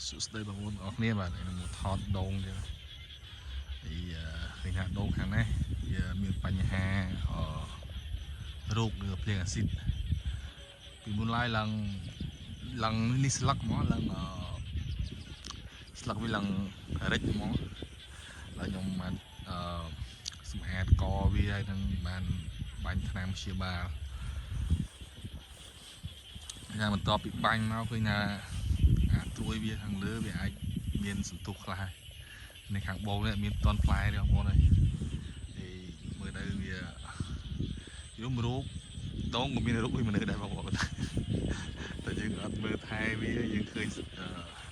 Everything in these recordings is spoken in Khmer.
សួស្តីបងប្អូនអរគ្នាបាទខ្ញុំមកថតដូងទៀតហើយឃើញថាដូងខាងនេះវាមានបញ្ហាអឺរោគឬភ្លៀងអាស៊ីតពីមុនឡើយឡើងឡើងនេះស្លឹកហ្មងឡើងអឺស្លឹកវាឡើងរិចហ្មងហើយខ្ញុំបានអឺសម្អាតកវាហើយនឹងបានបាញ់ថ្នាំព្យាបាលហើយបន្ទាប់ពីបាញ់មកឃើញថាអាត្រួយវាខាងលើវាអាចមានសន្ទុះខ្លះហើយនៅខាងបងនេះមានតន់ផ្លែទេបងប្អូនអើយហើយមើលទៅវាយំរូបដងក៏មានរូបដូចមនុស្សដែរបងប្អូនតែយើងអត់មើលថែវាយើងឃើញ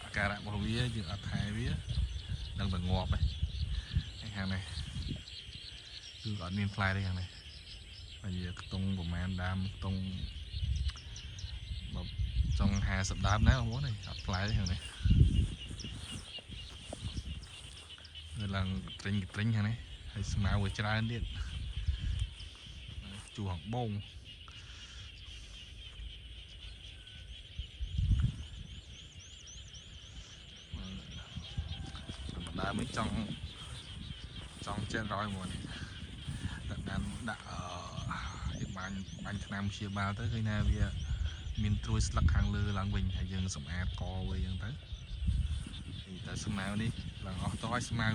អាការៈរបស់វាយើងអត់ថែវានឹងតែងាប់ហើយហើយខាងនេះគឺអត់មានផ្លែទេខាងនេះហើយវាខ្ទង់ប្រហែលដើមខ្ទង់មកចង់50ដើមដែរបងប្អូនអើយអត់ផ្លែទេខាងនេះ នៅឡើងទ្រិញទ្រិញខាងនេះហើយស្មៅវាច្រើនទៀតជួហងបងបណ្ដើមនេះចង់ចង់ចិត្តរយមកនេះតែបានដាក់អឺយើងបាញ់បាញ់ថ្នាំព្យាបាលទៅឃើញថាវាមានត្រួយស្លឹកខាងលើឡើងវិញហើយយើងសម្អាតកវាអញ្ចឹងទៅតែស្មៅនេះឡើងអស់តឲ្យស្មៅ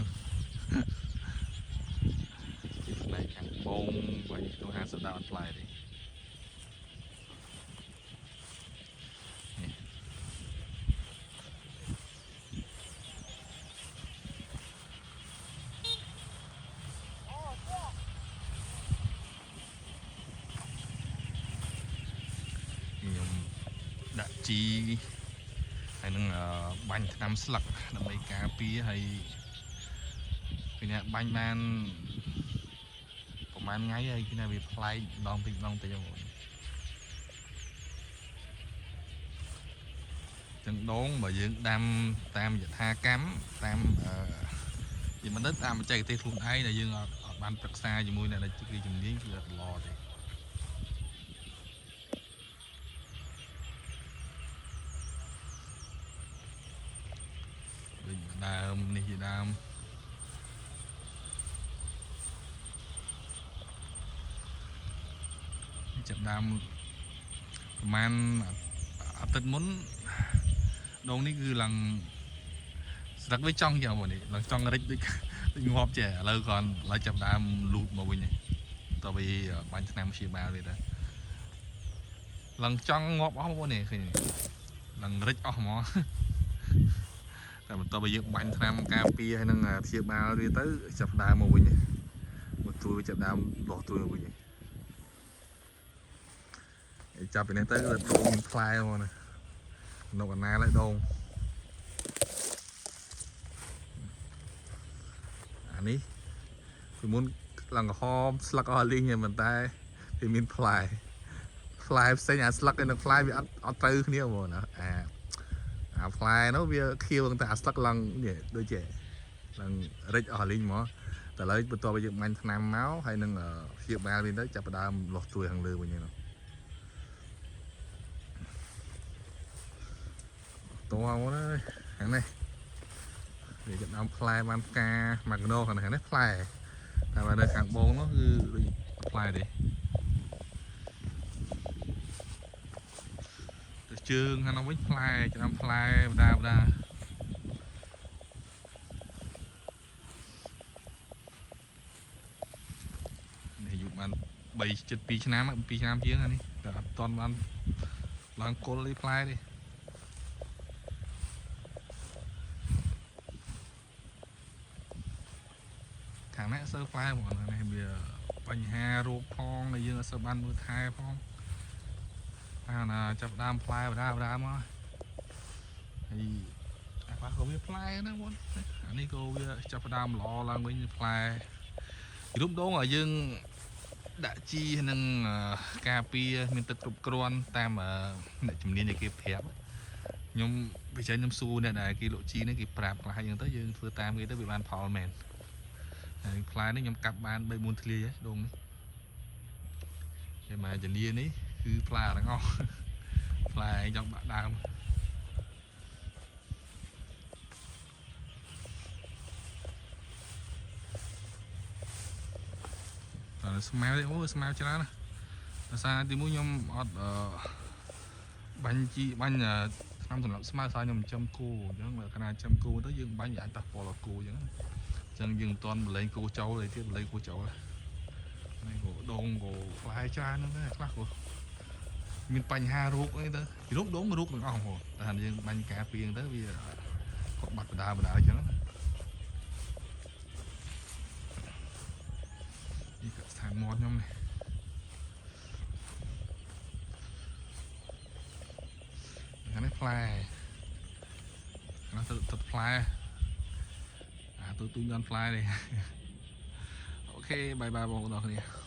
ជាផ្នែកខាងបងបាញ់ក្នុង50ដើមអត់ផ្លែទេនេះខ្ញុំដាក់ជីហើយនឹងបាញ់ថ្នាំស្លឹកដើម្បីការពារហើយពីអ្នកបាញ់បានប្រហែលថ្ងៃហើយគឺថាវាប្លែកម្ដងតិចម្ដងតិចហ្នឹងបងចឹងដងបើយើងដាំតាមយថាកម្មតាមអឺនិយាយមិនទៅតាមបច្ចេកទេសខ្លួនឯងដែលយើងអត់អត់បានប្រឹក្សាជាមួយអ្នកដែលជាជំនាញគឺអត់ល្អទេដូចដើមនេះជាដើមចាប់ដើមប្រហែលអាទិត្យមុនដងនេះគឺឡើងស្លឹកវាចង់យ៉ាងនេះឡើងចង់រិចដូចដូចងាប់ចេះឥឡូវគ្រាន់ឥឡូវចាប់ដើមលូតមកវិញហើយតើវាបាញ់ថ្នាំព្យាបាលវាដែរឡើងចង់ងាប់អស់បងប្អូននេះឃើញឡើងរិចអស់ហ្មងតែបន្ទាប់ពីយើងបាញ់ថ្នាំការពារហើយនឹងព្យាបាលវាទៅចាប់ដើមមកវិញមកទួយចាប់ដើមដោះទួយមកវិញហើយចាប់ពីនេះទៅគឺដងមានផ្លែហ្មងណានៅកណាលហើយដងអានេះពីមុនឡើងក្រហមស្លឹកអស់លីងហ្នឹងប៉ុន្តែវាមានផ្លែផ្លែផ្សេងអាស្លឹកនិងផ្លែវាអត់អត់ត្រូវគ្នាហ្មងណាអាអាផ្លែនោះវាខៀវតែអាស្លឹកឡើងនេះដូចជាឡើងរិចអស់លីងហ្មងតែឥឡូវបន្ទាប់ពីយើងបាញ់ថ្នាំមកហើយនឹងព្យាបាលវិញទៅចាប់ផ្ដើមលាស់ទួយខាងលើវិញហ្នឹងតោះមកណាខាងនេះវាចាប់ដើមផ្លែបានផ្កាមួយកណោខាងនេះផ្លែតែបើនៅខាងបងនោះគឺដូចផ្លែទេទៅជើងខាងនោះវិញផ្លែចាប់ដើមផ្លែបដាបដានេះអាយុបាន3 7ឆ្នាំ2ឆ្នាំជាងអានេះតែអត់ទាន់បានឡើងគល់អីផ្លែទេខាងនេះអត់សូវផ្លែហ្មងនេះវាបញ្ហារោគផងដែលយើងអត់សូវបានមើលថែផងតែណាចាប់ដើមផ្លែបដាបដាមកហើយអាខ្លះក៏វាផ្លែណាបងអានេះក៏វាចាប់ផ្ដើមល្អឡើងវិញផ្លែរូបដងឲ្យយើងដាក់ជីនឹងការពារមានទឹកគ្រប់គ្រាន់តាមអ្នកជំនាញដែលគេប្រាប់ខ្ញុំពិសេសខ្ញុំសួរអ្នកដែលគេលក់ជីនេះគេប្រាប់ខ្លះអញ្ចឹងទៅយើងធ្វើតាមគេទៅវាបានផលមែនហើយផ្លែនេះខ្ញុំកាប់បាន3 4ធ្លាយហើយដងនេះហើយមកជំនាញនេះគឺផ្លែទាំងអស់ផ្លែចង់បាក់ដើម ស្មៅទេអូស្មៅច្រើនណាស់ដោយសារទីមួយខ្ញុំអត់អឺបាញ់ជីបាញ់ថ្នាំសម្រាប់ស្មៅសារខ្ញុំចិញ្ចឹមគោអញ្ចឹងលក្ខណៈចិញ្ចឹមគោទៅយើងបាញ់វាអាចប៉ះពាល់ដល់គោអញ្ចឹងអញ្ចឹងយើងមិនទាន់បលែងគោចូលទេទៀតបលែងគោចូលនេះក៏ដងក៏ផ្លែច្រើនហ្នឹងដែរខ្លះក៏មានបញ្ហារោគអីទៅរោគដងរោគទាំងអស់ហ្មងតែយើងបាញ់ការពារទៅវាក៏បាត់បដាបដាអញ្ចឹងណានេះក៏ស្ថានមាត់ខ្ញុំនេះ ខាងនេះផ្លែខាងនោះទៅទៅផ្លែអាទូទូញដល់ផ្លែនេះOK bye bye បងប្អូនអរគ្នា។